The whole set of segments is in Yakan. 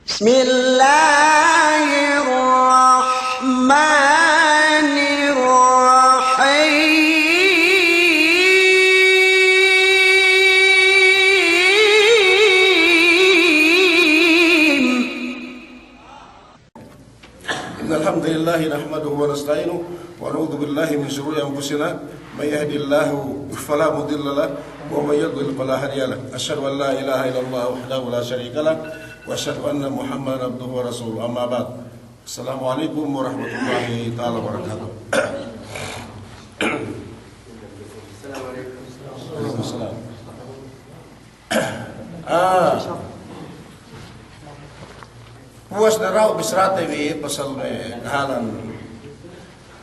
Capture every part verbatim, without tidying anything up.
بسم الله الرحمن الرحيم. إن الحمد لله نحمده ونستعينه ونعوذ بالله من شرور أنفسنا، من يهد الله فلا مضل له ومن يضلل فلا هادي له. أشهد أن لا إله إلا الله وحده لا شريك له وأشهد أن محمدا عبده ورسوله. أما بعد. السلام عليكم ورحمة الله تعالى وبركاته. Alaikum salam. Ah. Puwas ne dahu' bissarate bi pasal me' kahalan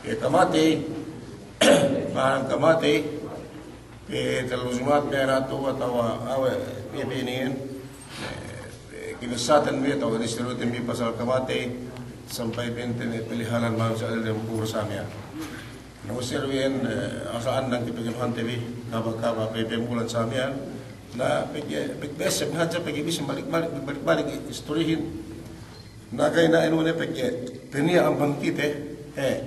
kamatey, kahalan kamatey, pe tellu Jumat me' natu' atawa awe' pe inin, eh, kinissāten bi atawa distributen bi pasal kamatey, sampay pa'inte me' palihalan manusiya' dem kubul sa miya'an. Na, usir iyan, eh, asal andang kite pegge' hante bi, kaba-kaba pe pembulan sa miya'an. Na, pegge', pegge' desep hadja, pegge' bisan balik-balik, balik-balik istorihin. Na, ga'i ne inu ne pegge', pe niya' amban kite, eh,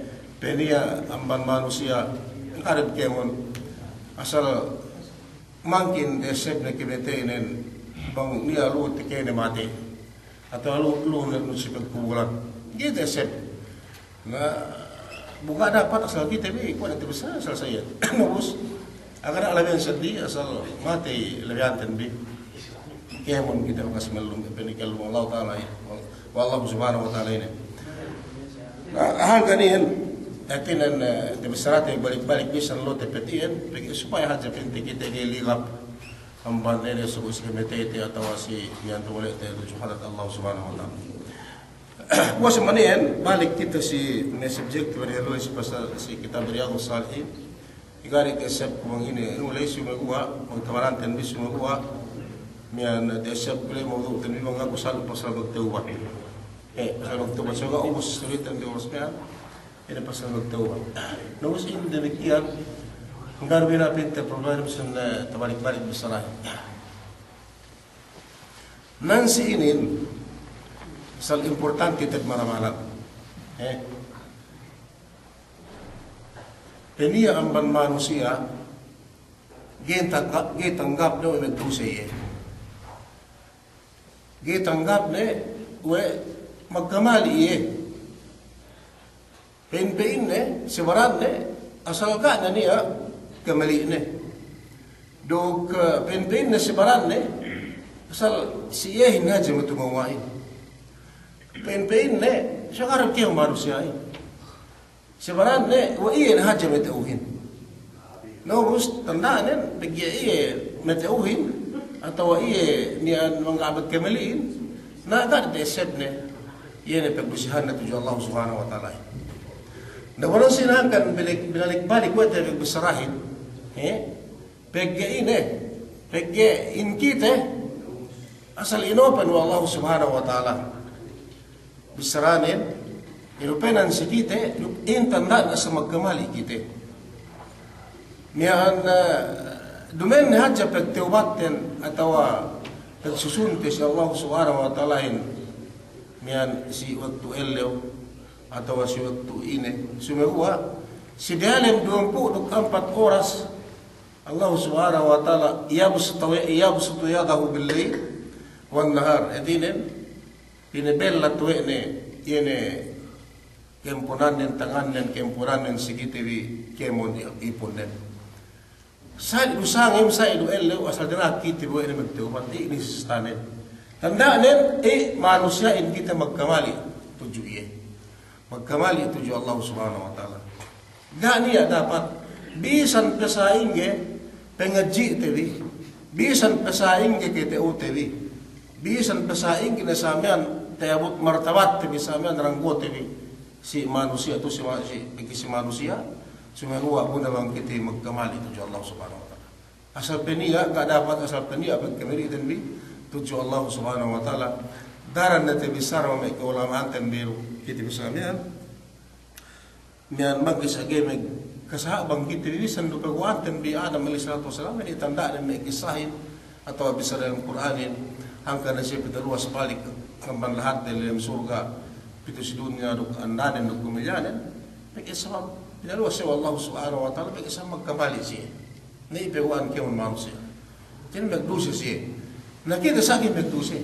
pe niya' amban manusiya', ngarep kēmon, asal mangkin desep ne kamateynen, bang niya' lu'u tekka ne matey. Atawa lu'u, lu'u ne si pagkubulan. Ga'i desep. Na, bu ga' dapat asal kite bi, kuwe' ne te bisa asal sa iyan. Na, ubus, agar alaben seddi asal matey labeyanten bi. Kēmon kite bakas mellum, pe ne kēmon Allah Ta'ala, ya. Wa-, wallahu subhanahu wa ta'ala inin. Na, hangkan iyan, hātinen, eh, te bissarate balik-balik bisan lu'u te pa'inte iyan, pegge' supaya hadja pa'inte kite ga'i ligap. Amban ine suku si kamateyte atawa si miya'an tuwale'te tudju hadarat Allah subhanahu wa ta'ala. Puwas amban iyan, balik kite si me' subject bi ne lu'u si pasal si kitab Riyadus Salihin. Iga' ne desep ku bang ine, inu la'i sumeguwa', bang tamanan ten bi sumeguwa', miya'an desep ku la'i mawdu'ten bi bang aku salu pasal magtawbat. Eh, pasal magtawbat, so ga' ubus istoriten bi ubus miya'an. Ine pasal magtawbat. Na, ubus inin damikiyan, ngarbi na pa'inte problem sin, eh, tabalik-balik bissarahin. Nan si inin, asal importante te manamal. Eh. Pe niya' amban manusiya', ga'i tangga-, ga'i tanggapne we' magduse iye. Ga'i tanggapne we' magkamali' iye. Pa'in-pa'inne, si baranne, asal ga' ne niya' kamali'ne. Duk, eh, pa'in-pa'inne si baranne, asal si iyehin hadja matumewwa'in. Pa'in-pa'inne, sagarap kēmon manusiya'in. Si baranne, we' iye ne hadja mata'uhin. Na, ubus tanda'nen, pegge' iye mata'uhin, atawa iye miya'an mangga'i magkamali'in, na, ga' desepne, iye ne pagdusehanne tudju Allah subhanahu wa ta'ala. Na, waran si hangkan binalik-balik we' te bissarahin, he? Pegge' ine, pegge' in kite, asal inopen we' Allah subhanahu wa ta'ala. Bissaranen, inopenan si kite, in tanda'an asal magkamali' kite. Miya'an, eh, duma'in ne hadja pagtawbatten atawa pagsusunte si Allah subhanahu wa ta'alahin, miya'an si waktu ellew, atawa si waktu ine, sumeguwa', si diyalem duwempū' duk ampat oras, Allah subhanahu wa ta'ala, yabsutu, yabsutu yadahu bil-layl wan-nahar. Hātinen, pinabellat we' ne, iye ne, kemponannen, tangannen, kemponannen si kite bi kēmon ipunnen. Sa'i du sangem, sa'i du ellew, asal dina'ak kite bi we' ne magtawbat, inin si istanen. Tanda'nen, eh, manusiya'in kite magkamali' tudju iye. Magkamali' tudju Allah subhanahu wa ta'ala. Ga' niya' dapat, bisan pe sa'ingge pangadji'te bi, bisan pe sa'ingge kata'ute bi, bisan pe sa'ingge ne sa miya'an tayabut martabatte bi, sa miya'an ranggote bi, si manusiya' tu si ma-, si, bagi si manusiya', sumeguwa' bu ne bang kite magkamali' tudju Allah subhanahu wa ta'ala. Asal pe niya', ga' dapat asal pe niya' pagkamali'ten bi tudju Allah subhanahu wa ta'ala. Daran ne te bissara me' ka'ulama'anten bi du, kite bi sa miya'an. Miya'an magkissa ga'i me' kasaha' bang kite bi bisan du paguwa'anten bi Adam alayhis salatu wassalam, inin tanda'nen me' kissahin atawa bissā dalem Kur'anin, Hangkan ne siye pinaluwas balik amban lahat diyalem surga', pitu si dunya duk andanen duk pamilyanen, pegge' sabab pinaluwas siye we' Allahu Subhanahu wa Ta'ala, pegge' sabab magkamali' siye. Niya' pegge' wan kēmon manusiya'. Hātinen magduse siye. Na kite sa' ga'i magduse.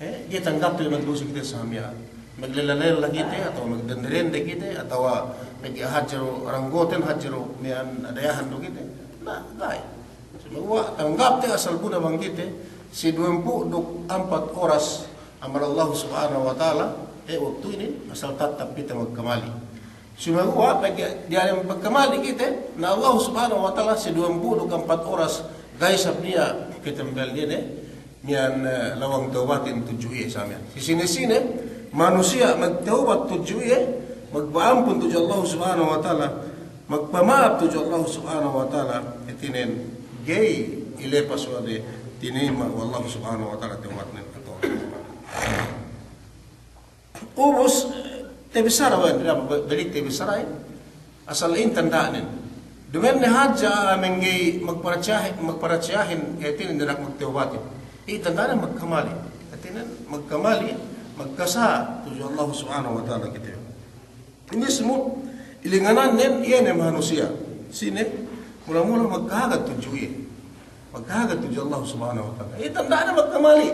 Eh, ga'i tanggapte magduse kite sa' miya'an. Maglella-lella kite, atawa magdende-dende kite, atawa pegge' hadje du ranggoten, hadje du miya'an dayahan du kite. Na, ga'i. Sumeguwa' tanggapte asal bu ne bang kite, si duwempū' duk ampat oras amban Allahu Subhanahu wa Ta'ala, eh, waktu inin, asal tattap kite magkamali'. Sumeguwa' pegge' diyalem pagkamali' kite, na Allahu Subhanahu wa Ta'ala si duwempū' duk ampat oras, ga'i isab niya' katambelne, miya'an, eh, lawang tawbatin tudju iye sa' miya'an. Si sine-sine manusiya' magtawbat tudju iye, magpa'ampun tudju Allahu Subhanahu wa Ta'ala, magpama'ap tudju Allahu Subhanahu wa Ta'ala, hātinen ga'i ilepas we' de, tinayma' we' Allahu Subhanahu wa Ta'ala tawbatnen. Ubus, eh, tabissara we' de, balik tabissara, eh. Asal in tanda'nen. Duma'in ne hadja a'a mangga'i magparachayahin, magparachayahin, hātinen dina'ak magtawbatin. In tanda'nen magkamali'. Hātinen magkamali', magkasa tudju Allahu Subhanahu wa Ta'ala kite. Mismu, ilinganannen iye ne manusiya'. Sine, mula-mula magkahagad tudju iye. Magkahagad tudju Allah Subhanahu wa Ta'ala. Iye tanda'nen magkamali'.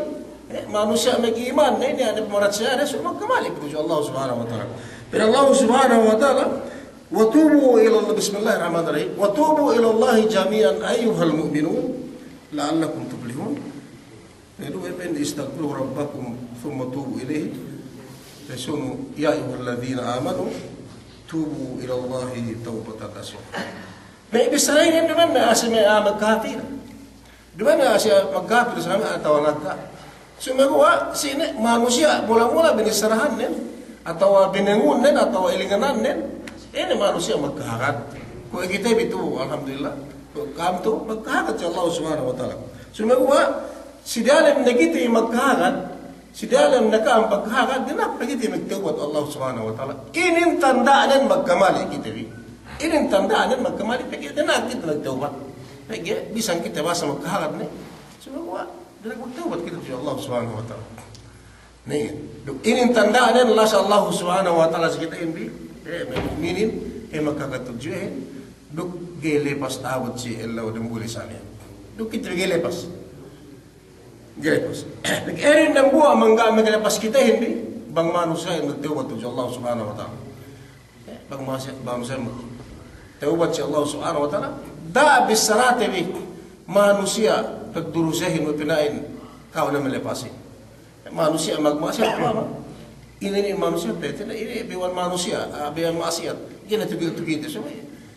Eh, manusiya' magiman, ne, niya' ne pamaratsaya, ne, sumaguwa' magkamali' tudju Allah Subhanahu wa Ta'ala. Pa'in Allah Subhanahu wa Ta'ala, "Wa tubu ila Allah," bismillahirrahmanirrahim. "Wa tubu ila Allahi jami'an ayyuhal mu'minun la'allakum tuflihun." Pa'in, "Istaghfiru rabbakum thumma tubu ilayhi." Pa'in, "Ya ayyuhalladzina amanu tubu ila Allahi tawbatan nasuha." Me' bissara inin duma'in me' a'a si me' a'a magkapil. Duma'in me' a'a si magkapil sa' me' atawa nagga'. Sumaguwa' sine manusiya' mula-mula binissarahannen, atawa binengunnen, atawa ilinganannen, ine manusiya' magkahagad. Kuwe' kite bi tu'u, alhamdulillah. Kuwe' ka'am tu'u, magkahagad si Allah Subhanahu wa Ta'ala. Sumaguwa' si diyalem ne kite magkahagad, si diyalem ne ka'am magkahagad, dina'ak pe kite magtawbat Allah Subhanahu wa Ta'ala. Inin tanda'nen magkamali' kite bi. Inin tanda'nen magkamali' pegge' dina'ak kite magtawbat. Pegge' bisan kite bahasa magkahagad ne. Sumaguwa' dina'ak magtawbat kite tudju Allah Subhanahu wa Ta'ala. Inin. Duk inin tanda'nen lasa Allah Subhanahu wa Ta'ala si kite bi. Eh, me' mu'minin, eh, magkahagad tudju iyehin. Duk ga'i lepas ta'abut si ellew dembuli saniya. Duk kite ga'i lepas. Ga'i lepas. Duk inin dambuwa' mangga'i maglepas kitehin bi, bang manusiya'in magtawbat tudju Allah Subhanahu wa Ta'ala. Bang manusiya', bang manusiya' magtawbat si Allah Subhanahu wa Ta'ala, da'a bissarate bi manusiya' pagdurusehin we' pina'in ka'u ne malepasin. Manusiya' magma'asiyat, mama. Ine, ine manusiya', pete ne, ine biwan manusiya', ah, biwan ma'asiyat. Ga'i ne tugil-tugil te, so,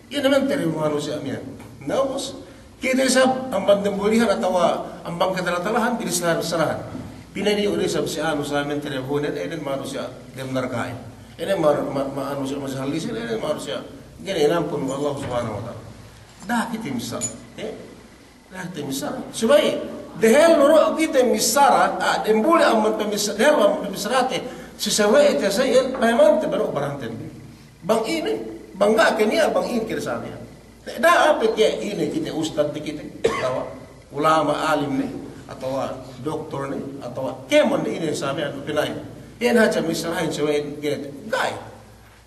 iye ne mantere manusiya' miya'an. Na ubus, kite isab amban dembulihan atawa amban katala-talahan, bissarahan. Pina'in iyu' ne isab si anu sa' mantere hunen, inin manusiya' dem narka'in. Inin ma-, ma-, ma-, manusiya' masahallisin, inin manusiya' ga'i ne inampun Allah Subhanahu wa Ta'ala. Da'a kite missara, eh? Da'a kite missara. Subey dehellu du kite missara, ah, dembuli amban pamissa-, dehellu amban pamissarate si sawe'te sa' iyan, payamante bi du baranten. Bang ine, bang ga' ke niya', bang ine kite sa' niya'. Da'a pe ke ine kite ustad ne kite, atawa ulama' alim ne, atawa doktor ne, atawa kēmon ne ine sa' miya'an pina'in. Iyan hadja missarahin sawe'in kite. Ga'i.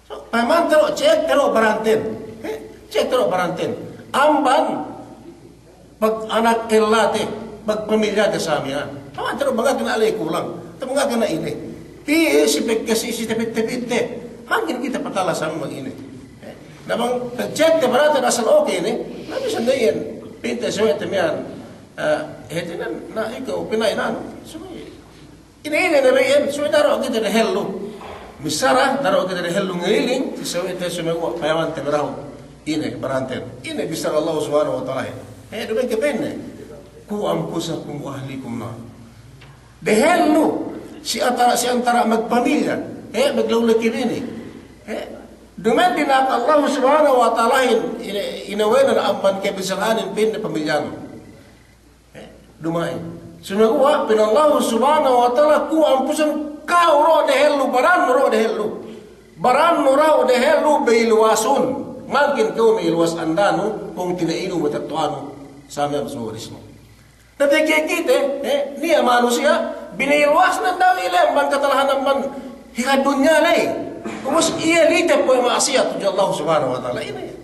So, payamante du, check te du baranten. Eh, check te du baranten. Amban pag-anak ellate, pagpamilyate sa' miya'an. Payamante du bang ga' ke niya' ley kulang. Atawa bang ga' ke niya' ine. Pī si pagkasi si tapit-tapitte. Hangkan kite patala sa' miya'an ine. Eh, na bang check te baranten asal okay ne. Na bisan ne iyan. Pinte sawe'te miya'an. Eh, hātinen, na ikaw pina'in anu. So, ine-ine ne be iyan, subey da'a du kite dehellu missara, da'a du kite dehellu ngeliling, si sawe'te sumeguwa' payamante bi dahu'. Ine, baranten. Ine bissara Allah Subhanahu wa Ta'ala. Eh, duma'in ke pa'inne. "Qu anfusakum wa ahlikum nara." Dehellu, si antara, si antara magpamilya. Eh, maglaulaki bini. Eh, duma'in dina'ak Allah Subhanahu wa Ta'alahin, ine, inewenan amban kabisara'anin pa'inne pamilyanu. Eh, duma'in. Sumeguwa' pa'in Allahu Subhanahu wa Ta'ala, "Qu anfusakum," ka'u du dehellu, barannu du dehellu. Barannu du dehellu, be iluwasun. Mangkin kew me' iluwas andanu, pungtina'inu, matetto'anu, sa' miya'an suwarisnu. Tapi kite, eh, niya' manusiya', biniluwas ne daw iye amban katalahan amban hikal dunya ley. Ubus iye litep we' ma'asiyat tudju Allah Subhanahu wa Ta'ala. Ine iye?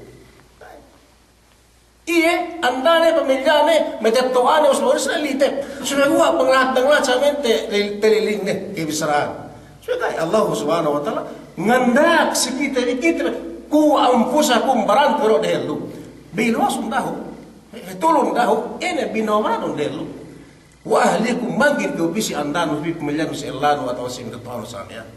Iye, andane, pamilyane, matetto'ane, ubus, ubus litep. Sumeguwa' panglahat-panglahat sa' mente, telilingne, kebisara'an. Sumeguwa' Allah Subhanahu wa Ta'ala ngandak si kite, kite, ku anfusakum, barante du dehellu. Biluwasun dahu'. He, tulun dahu', ine binomanun dehellu. Wa ahlikum, mangkin kew pī si andanu, pī pamilyanu, si ellanu, atawa si matetto'anu sa' miya'an.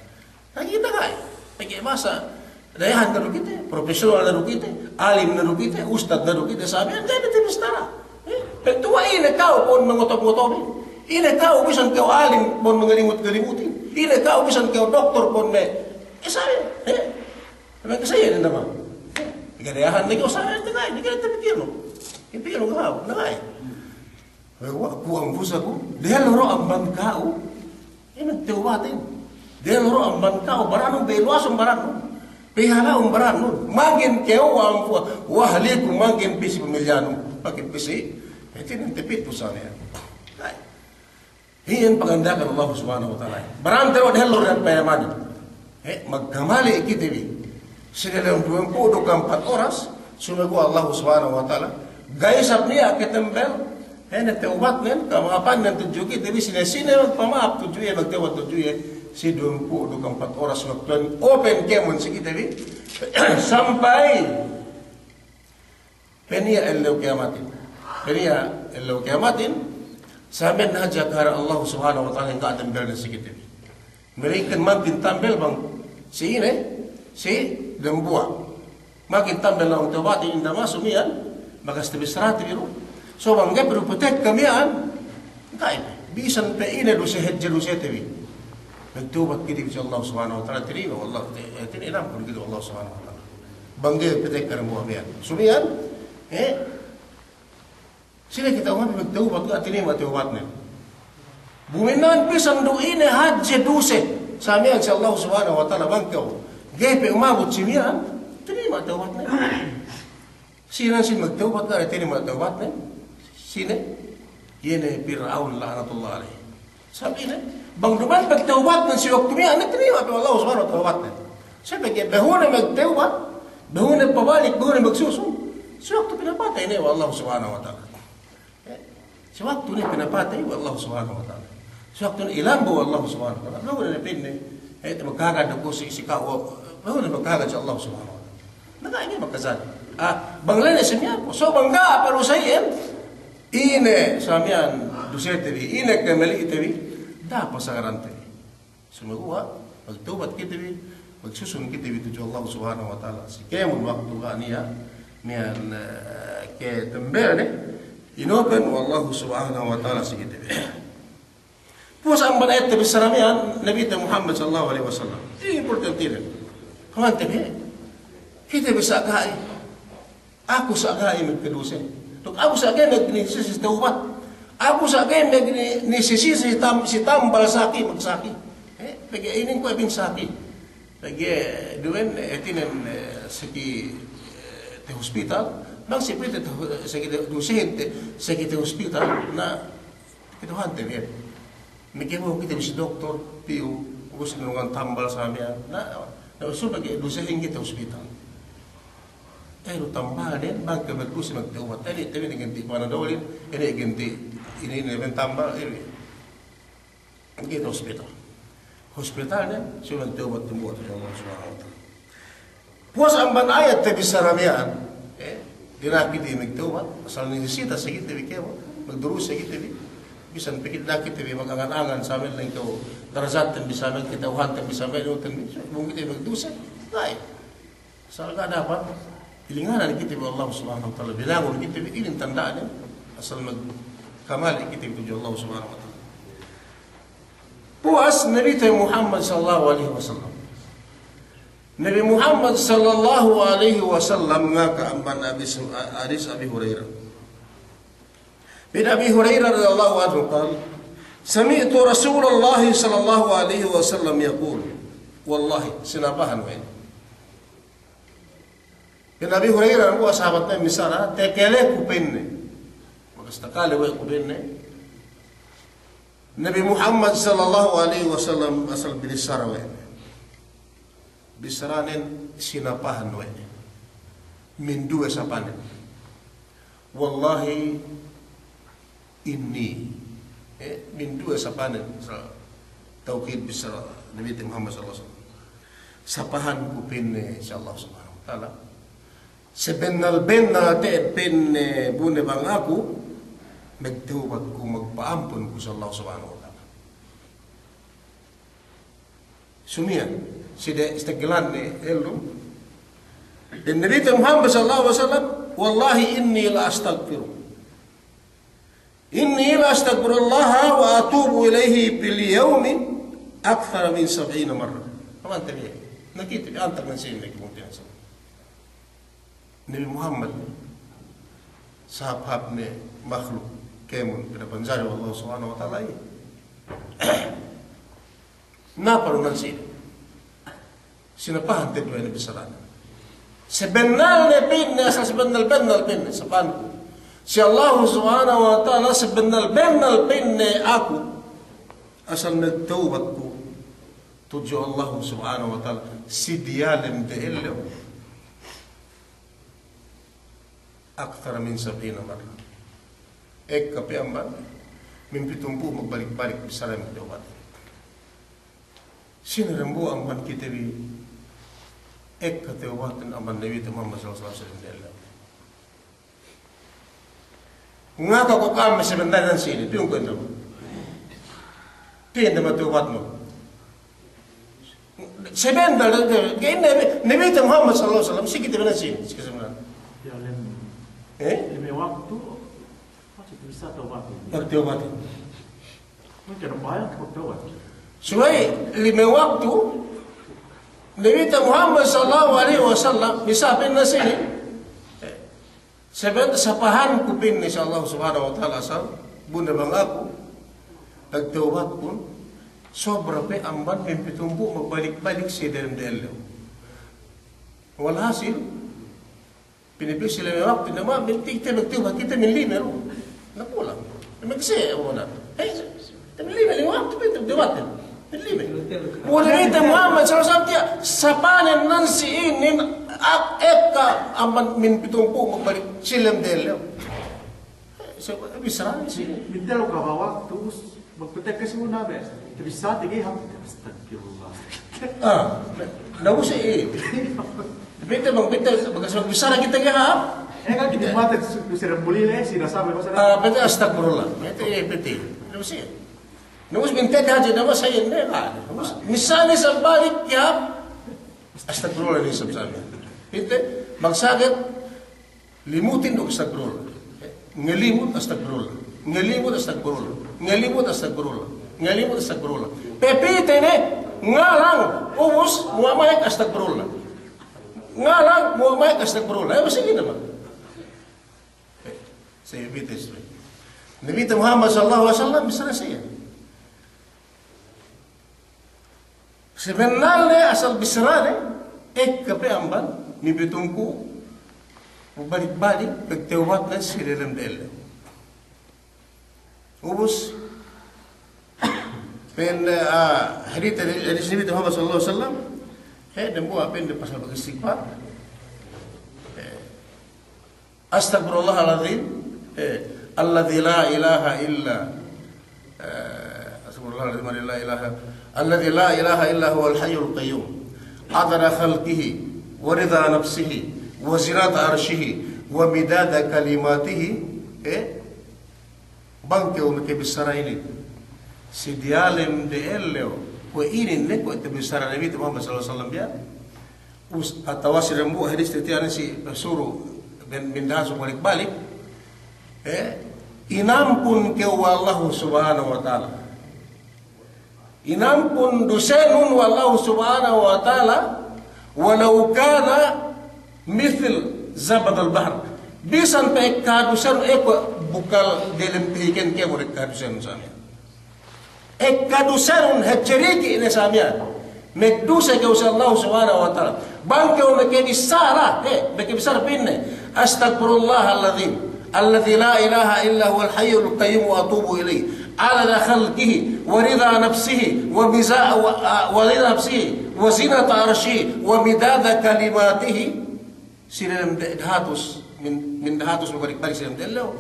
Na kite ga'i, pegge' masa dayahan ne du kite, profesional ne du kite, alim ne du kite, ustad ne du kite, sa' miya'an ga'i ne te bissara. Eh, pegge' tuwa' ine ka'u pa'un mangotop-ngotopin. Ine ka'u bisan kew alim pa'un mangalimut-ngalimutin. Ine ka'u bisan kew doktor pa'un me'. Eh, sa' miya'an, eh. Mangke sa' iye ne nama. Pegge' dayahan ne kew sa' miya'an te ga'i, ga'i te pikilnu. Pikilnu ka'u, na ga'i. Wa, ku anfusakum, dehellu du amban ka'u, ine tewbatin. Dehellu du amban ka'u, barannun, biluwasun barannun. Pihala'un barannun. Mangkin kew wa anfu-, wa ahlikum, mangkin pī si pamilyanun. Mangkin pī si, hātinen te pitu sa' miya'an. Iyan pangandakan Allah Subhanahu wa Ta'ala. Barante du dehellu diyalem payamanin. Eh, magkamali' kite bi. Si diyalem duwempū' duk ampat oras, sumeguwa' Allah Subhanahu wa Ta'ala ga'i isab niya' katambel, eh, ne tewbatnen, kama'apannen tudju kite bi, sine-sine magpama'ap tudju iye, magtewbat tudju iye, si duwempū' duk ampat oras waktu iyan open kēmon si kite bi, sampay peniya' ellew kiyamatin. Peniya' ellew kiyamatin, sa' miya'an hadja kahara' Allah Subhanahu wa Ta'ala, ga'i tambelne si kite bi. Malaingkan mangkin tambel bang si ine, si dambuwa'. Mangkin tambel laung tewbatin, inda' masu miya'an, bakas tabissarate bi du. So bang ga'i pe du patekka miya'an, ga'i pe. Bisan pe ine duse hadja dusete bi. Magtewbat kite bi si Allah Subhanahu wa Ta'ala, tinima' we' Allah, te-, eh, tinampun kite we' Allah Subhanahu wa Ta'ala. Bang ga'i patekka dambuwa' miya'an. Su miya'an, eh, sine kite umami magtewbat, ga'i tinima' tewbatnen. Bu miya'an bisan du ine hadje duse sa' miya'an si Allah Subhanahu wa Ta'ala bang kew ga'i pe umabut si miya'an, tinima' tewbatnen. Sine, sine magtewbat, ga'i tinima' tewbatnen? Sine? Iye ne Pir'aun la'natullah alayhi. Sabab ine, bang duma'in magtewbatnen si waktu miya'an, ne tinima' pe we' Allah Subhanahu wa Ta'ala tewbatnen. Sabab pegge' behu ne magtewbat, behu ne pabalik, behu ne magsusun si waktu pinapatey ne we' Allah Subhanahu wa Ta'ala. Eh, si waktu ne pinapatey we' Allah Subhanahu wa Ta'ala. Si waktu ne ilambu we' Allah Subhanahu wa Ta'ala. Behu ne pa'inne, eh, magkahagad aku si, si ka'u, behu ne magkahagad si Allah Subhanahu wa Ta'ala. Na ga'i ne makajari. Ah, bang la'i ne si miya'an, so bang ga'i palusey iyan, ine sa' miya'an dusete bi, ine kamali'te bi, da'a pasagarante bi. Sumeguwa' magtewbat kite bi, magsusun kite bi tudju Allah Subhanahu wa Ta'ala. Si kēmon waktu ga' niya' miya'an, eh, katambelne, inopen we' Allah Subhanahu wa Ta'ala si kite bi. Puwas amban ayat tabissara miya'an, Nabite Muhammad sallallahu alaihi wasallam. Iye importante inin. Pamante bi, kite bi sa' ga'i. Aku sa' ga'i magkaduse. Duk aku sa' ga'i magnisisi tewbat. Aku sa' ga'i magni-, nisisi si tam-, si tambal saki, magsaki. Eh, pegge' inin kuwe' bin saki. Pegge' duwen, eh, hātinen, eh, saki, eh, te hospital. Bang si pite te ho-, saki te, dusehin te, saki te hospital. Na, Kite Tuhante bi iyan. Meke bu kite bi si doktor, piyu, ubus nurungan tambal sa' miya'an. Na, na, usul pegge' dusehin kite hospital. Eh, du tambalnen, bang kew magduse magtewbat. Ine, ine ganti' Panadolin, ine ganti' ine, ine, ine tambal, ine. Kite hospital. Hospitalnen, subey magtewbat dambuwa' tudju Allah Subhanahu wa Ta'ala. Puwas amban ayat tabissara miya'an, eh, dina'ak kite magtewbat, asal nisisita si kite bi kēmon, magduruse kite bi, bisan pe kite, dina'ak kite bi magangan-angan, samen lengkew darajatten bi, samen kata'uhanten bi, samen inutten bi, subey kite magduse, ga'i. Asal ga' dapat, ilinganan kite bi Allah Subhanahu wa Ta'ala, bilangun kite bi, inin tanda'nen, asal magkamali' kite bi tudju Allah Subhanahu wa Ta'ala. Puwas Nabite Muhammad sallallahu alaihi wasallam. Nabi Muhammad sallallahu alaihi wasallam ngaka' amban Abi Su-, hadis Abi Hurairah. Pa'in Abi Hurairah radiyallahu anhu qal, sami'tu Rasulallahi sallallahu alaihi wasallam yaqul. Wallahi, sinapahan we' Pa'in Abi Hurairah, we' sahabat ne missāra, takale ku pa'inne. Bakas takale we' ku pa'inne. Nabi Muhammad sallallahu alaihi wasallam asal binissara we' ne. Bissaranen sinapahan we' ne. Minduwe sapanen. Wallahi inni. Eh, minduwe sapanen. Sa-, tawkid bissara Nabi Muhammad sallallahu alaihi wasallam. Sapahanku pa'inne si Allah Subhanahu wa Ta'ala. Sabennal-bennal te'ed pa'inne bu ne bang aku, magtawbat ku, magpa'ampun ku si Allah Subhanahu wa Ta'ala. Sumiyan, side istagilan ne ellum. Dan Nabi Muhammad sallallahu alaihi wasallam, "Wallahi inni la astaghfiru. Inni la astaghfirullaha wa atubu ilaihi fil yaumi akthara min sab'ina marra." Aman tabiya. Nakite bi antak nan sinin lagi mungkin sa. Nabi Muhammad, sahāp-hāp ne makhluk kēmon pinapanjari we' Allah Subhanahu wa Ta'ala iye. Na parunan sinin. Sinapahan te'ed we' ne bissaranen. Sabennal ne pa'inne, asal sabennal-bennal pa'inne, sapahanku si Allah Subhanahu wa Ta'ala, sabennal-bennal pa'inne aku, asal magtawbat ku tudju Allah Subhanahu wa Ta'ala, si diyalem de ellew. Akthara min sab'ina marra. Ekka pe amban min pitumpū' magbalik-balik bissara magtawbat. Sine dambuwa' amban kite bi ekka tawbaten amban Nabi Muhammad sallallahu alaihi wasallam? Ngaka ko' ka'am sabennal nan sinin, piyun ko' endo. Piyun endo matawbatnu. Sabennal, ga' inin Nabi, Nabi Muhammad sallallahu alaihi wasallam, si kite bi nan sinin, si kasamlan. Ya, lem-, eh? Lime waktu, masih bisa tawbat. Tawbat. Mungkin bayang ko' tawbat. Subey lime waktu, Nabi Muhammad sallallahu alaihi wasallam, bisa pe nan sinin. Sabab sapahanku pa'inne si Allah Subhanahu wa Ta'ala asal, bu ne bang aku, magtawbatkun, sobra pe amban min pitumpū' magbalik-balik si diyalem de ellew. Walhasil, pinipī si lime waktu, na ma', min kite magtawbat, kite min lime lu. Na pulang. Magse, amuna. Hey, Tabi lime, lime waktu pe, tabi dewate. Tabi lime. Mula Nabi Muhammad sallallahu alaihi wasallam tiya', sapanen nan si inin, ak-, ekka amban min pitumpū' magbalik si lem dellew. So, bissara si. Mintellu ka waktu, magpetek ke si muna be. Tabi sa tige ham, astagfirullah. Ah, na usi, eh. Pete bang, pete, bakas magbissara kite ke ham. Eh, kan kite mate, si, si rembuli le, si nasa be, masa. Ah, pete astagfirullah. Pete, eh, pete. Na usi. Na ubus mintete hadja, na ubus sa iyan ne, na ubus. Missā ne isab balik, ya. Astagfirullah ne isab sa iyan. Pa'inte, magsagad, limutin du astagfirullah. Ngalimut astagfirullah. Ngalimut astagfirullah. Ngalimut astagfirullah. Ngalimut astagfirullah. Pepite ne, ngalang, ubus, muwa' ma'ek astagfirullah. Ngalang, muwa' ma'ek astagfirullah. Eh, ubus inin ne ma'. Sa iyan pite isab. Nabi Muhammad sallallahu alaihi wasallam bissara sa iyan. Sabennalne asal bissarane, ekka pe amban, mipitungku, balik-balik, pagtewbatne si delem dellew. Ubus, pa'in, ah, hadis, hadis Nabi Muhammad sallallahu alaihi wasallam, he, dembuwa' pa'in de pasal pag-istigfar. He, أستغفر الله العظيم، إيه، الذي لا إله إلا، إيه، أستغفر الله العظيم الذي لا إله، الذي لا إله إلا هو الحي القيوم، عدد خلقه، ورضا نفسه، وزنة عرشه، ومداد كلماته، إيه؟ Bang kew makabissara inin si diyalem de ellew, kuwe' inin ne kuwe' tabissara Nabi Muhammad sallallahu alaihi wasallam biya'. Us-, atawa si dembuwa' hadis tiyatiyan si suru' ben-, bindasu balik-balik. Eh, inampun kew we' Allahu Subhanahu wa Ta'ala. Inampun dusenun we' Allahu Subhanahu wa Ta'ala, walau kana mithla zabadil bahr. Bisan pe ekka dusenun, ekka bukal delem tahiken kēmon, ekka dusenun sa miya'an. Ekka dusenun hadje diki' ne sa miya'an. Magduse kew si Allahu Subhanahu wa Ta'ala. Bang kew makabissara, eh, makabissara pa'inne, أستغفر الله العظيم الذي لا إله إلا هو الحي القيوم وأتوب إليه. عدد خلقه ورضا نفسه ومزا-، و-، آه، ورضا نفسه وزنة عرشه ومداد كلماته. Si dem de-, dahatus, min, min dahatus mabalik-balik si dem de ellew,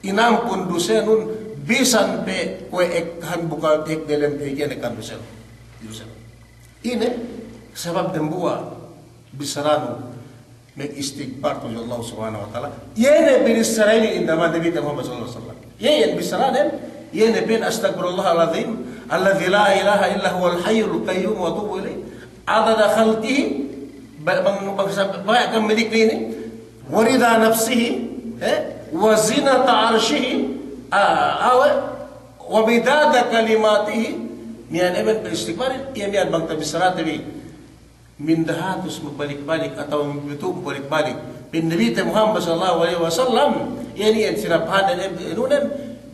inampun dusenun, bisan pe kuwe' ekkahan bukal tehek delem tehek iyan ekkahan dusenun. Dusenun. Ine, sabab dembuwa' bissaranu, mag-istigfar tudju Allah Subhanahu wa Ta'ala. Iye ne binissara inin indaman Nabite Muhammad sallallahu alaihi wasallam. Iye ne bissaranen, iye ne pa'in, "Astaghfirullahal azim, alladzi la ilaha illa huwal hayyul qayyum wa atubu ilaih. Adada khalqihi," ba-, bang, bang sa-, bang ka'am milik inin, "wa rida nafsihi," eh, "wa zinata arshihi," ah, awe, "wa midada kalimatihi." Miya'an eben pa'in istigfarin, iye miya'an bang tabissarate bi min dahatus mabalik-balik atawa min pitu' mabalik-balik. Pa'in Nabite Muhammad sallallahu alaihi wasallam, iye ne iyan sinapahanen, inunen,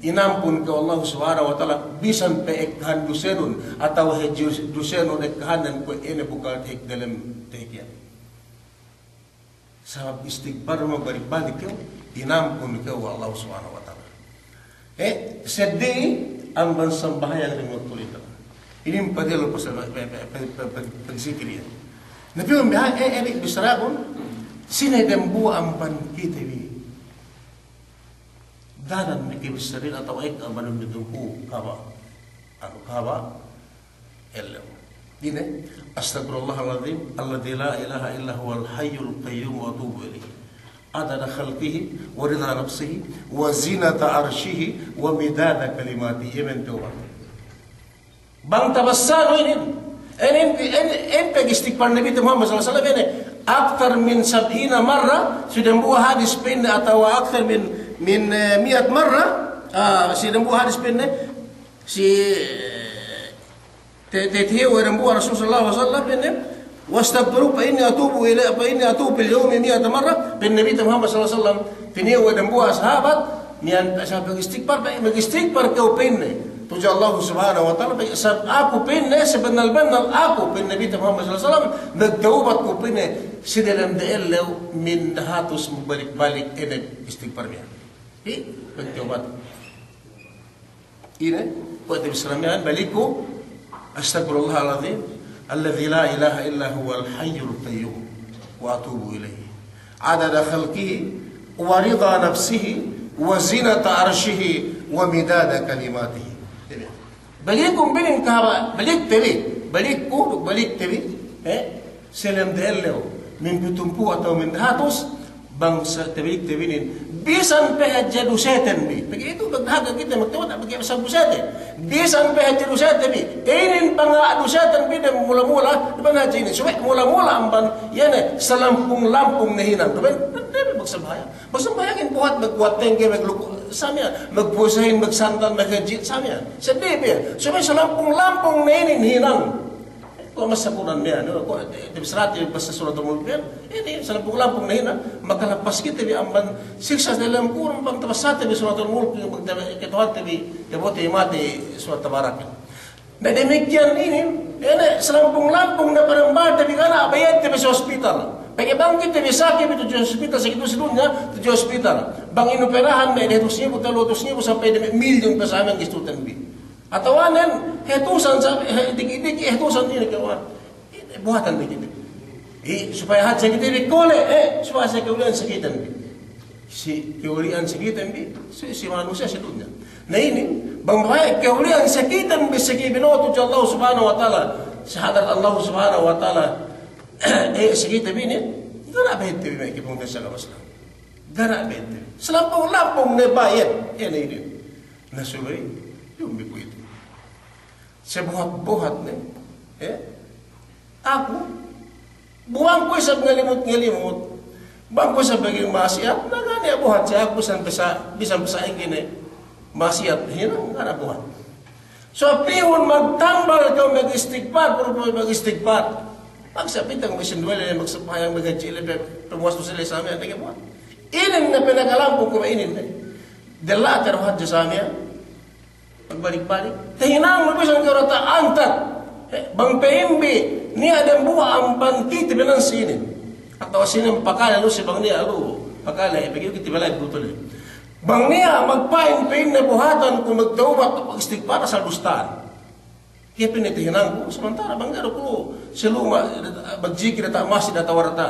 inampun kew Allah Subhanahu wa Ta'ala, bisan pe ekkahan dusenun, atawa hadje dusenun ekkahanen kuwe' ine bukal tehek delem tehek iyan. Sabab istigfar mabalik-balik kew, inampun kew we' Allah Subhanahu wa Ta'ala. Eh, seddili amban sambahayang lime waktu ley. Inin padiyalem pasal pe-, pe-, pagsikil iyan. Na piyu me' ha-, eh, eh, bissarahun, sine dembuwa' amban kite bi daran me' kebissarahun atawa ekka amban dumpu kahaba', anu kahaba' ellew. Ine, "Astaghfirullahal azim, alladzi la ilaha illa huwal hayyul qayyum wa atubu ilaih. Adada khalqihi, wa rida nafsihi, wa zinata arshihi, wa midada kalimatihi." Iye men tawbat. Bang tabassanu inin. Inin, inin, inin pag-istigfar Nabite Muhammad sallallahu alaihi wasallam inin. Akthar min sab'ina marra, si dembuwa' hadis pa'inne atawa akthar min, min, eh, mi'at marra, ah, si dembuwa' hadis pa'inne, si, eh, Te-, te-, tihiyu we' dembuwa' Rasul sallallahu alaihi wasallam, pa'inne, "Wastaghfiruhu fa inni atubu ilaihi, fa inni atubu fil yawmi mi'ata marra," pa'in Nabite Muhammad sallallahu alaihi wasallam, tinihiyu we' dembuwa' sahabat, miya'an, sa-, mag-istigfar, pa'in, mag-istigfar kew pa'inne tudju Allah Subhanahu wa Ta'ala, pa'in, sa-, aku pa'inne, sabennal-bennal aku, pa'in Nabite Muhammad sallallahu alaihi wasallam, magtawbat ku pa'inne, si delem de ellew min dahatus mabalik-balik ine istigfar miya'an. Hi, magtawbat. Ine, kuwe' te bissara miya'an, balikku, "Astaghfirullahal azim, alladzi la ilaha illa huwal hayyul qayyum, wa atubu ilaihi. Adada khalqihi, wa rida nafsihi, wa zinata arshihi, wa midada kalimatihi." Balikku bi inin kahaba', balikte bi, balikku, balikte bi, eh? Si delem de ellew, min pitumpū' atawa min dahatus, bang sa-, tabalik-tabalik inin, bisan pe hadja duseten bi. Pegge' itu, bang hadja kite magtawbat, pegge' sa dusete. Bisan pe hadja duseten bi. Inin panga' duseten bi dem mula-mula, duma'in hadja inin. Subey mula-mula amban, iye ne, salampung-lampung ne hinang. Duma'in, duma'in magsambahayang. Magsambahayangin buhat, magkuwat tengge, magluku, sa miya'an. Magpuwasahin, magsandal, maghadji'in, sa miya'an. Seddili bi. Subey salampung-lampung ne inin hinang. Kuwe' masa Kur'an miya'an, kuwe' te-, te-, bissarate bi basta Suratul Mulk miya'an, inin salampung-lampung ne hinang, makalappas kite bi amban siksa' delem kubul bang tabassate bi Suratul Mulk, bang te-, kata'uhante bi, tabo'ote bi matey Surat Tabarak. Na damikkiyan inin, inin salampung-lampung ne panambalte bi ga' niya' bayedte bi si hospital. Pegge' bang kite bi saki bi tudju hospital, saki tudju si dunya, tudju hospital. Bang inuperahan me' dahatus ngibu, tellu hatus ngibu, sampay dem milyun pe sa miya'an gastuten bi. Atawa nen, hatusan sa-, he-, diki'-diki' hatusan inin kew. Buhatan diki'-diki'. I, supaya hadja kite bi kole', eh, supaya hadja kawuli'an sakiten bi. Si kawuli'an sakiten bi, si, si manusiya' si dunya. Na inin, bang baik kawuli'an sakiten bi, saki bino'o tudju Allah Subhanahu wa Ta'ala, si hadarat Allah Subhanahu wa Ta'ala, eh, sakiten bi inin, ga' niya' bayedte bi me' kepungtina'i si agama Islam. Ga' niya' bayedte bi. Salampung-lampung ne bayed, eh, na inin. Na subey, duma'in bi kuwe'itu. Sabuhat-buhat ne, eh? Aku, buwang ku isab ngalimut-ngalimut. Bang ku isab pegge' ma'asiyat, na ga' niya' buhat si aku bisan pesa-, bisan pesa'ingge ne ma'asiyat, hinang ga' niya' buhat. So, pihun magtambal kew magistigfar, puru-puru magistigfar. Magsapitang, magsinduwe le, magsambahayang, maghadji' le, pe-, pamuwas duse le, sa miya'an, ga' niya' buhat. Inin ne pinakalampung ku inin ne. Della' teru hadja sa miya'an. Pagbalik-balik. Tahinangnu bisan kew diyata' antag. Eh, bang pa'in bi, niya' dembuwa' amban kite bi nan sinin. Atawa sinin pakale lu si bang niya' lu. Pakale, pegge' kite bi la'i gutul. Bang niya' magpa'in pa'inne buhatan ku magtawbat, magistigpar, asal dusta'an. Iye pa'inne tahinangku, samantara' bang ga'i du ku si luma' magjikil diyata' masjid atawa diyata',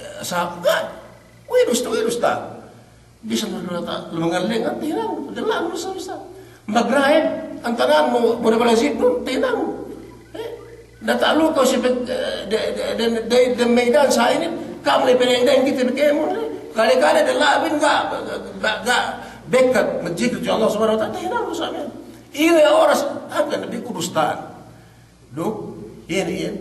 eh, sa-, ga'i. Kuwe' dusta, kuwe' dusta. Bisan du diyata' lumangan lengan, tahinangku, della'an dusta-dusta. Magra'ib, antanan mu, mu ne bala jibnun, tahinangku. Eh, diyata' lukaw si pet-, eh, de, de, de, de, de meydan sa inin, kam le peneng den kite bi kēmon le. Kale-kale della'bin ga', ga', ga' bekkat magjikil tudju Allah Subhanahu wa Ta'ala, tahinangku sa miya'an. Ine oras, hangkan ne bi ku dusta'an. Duk, iyan, iyan,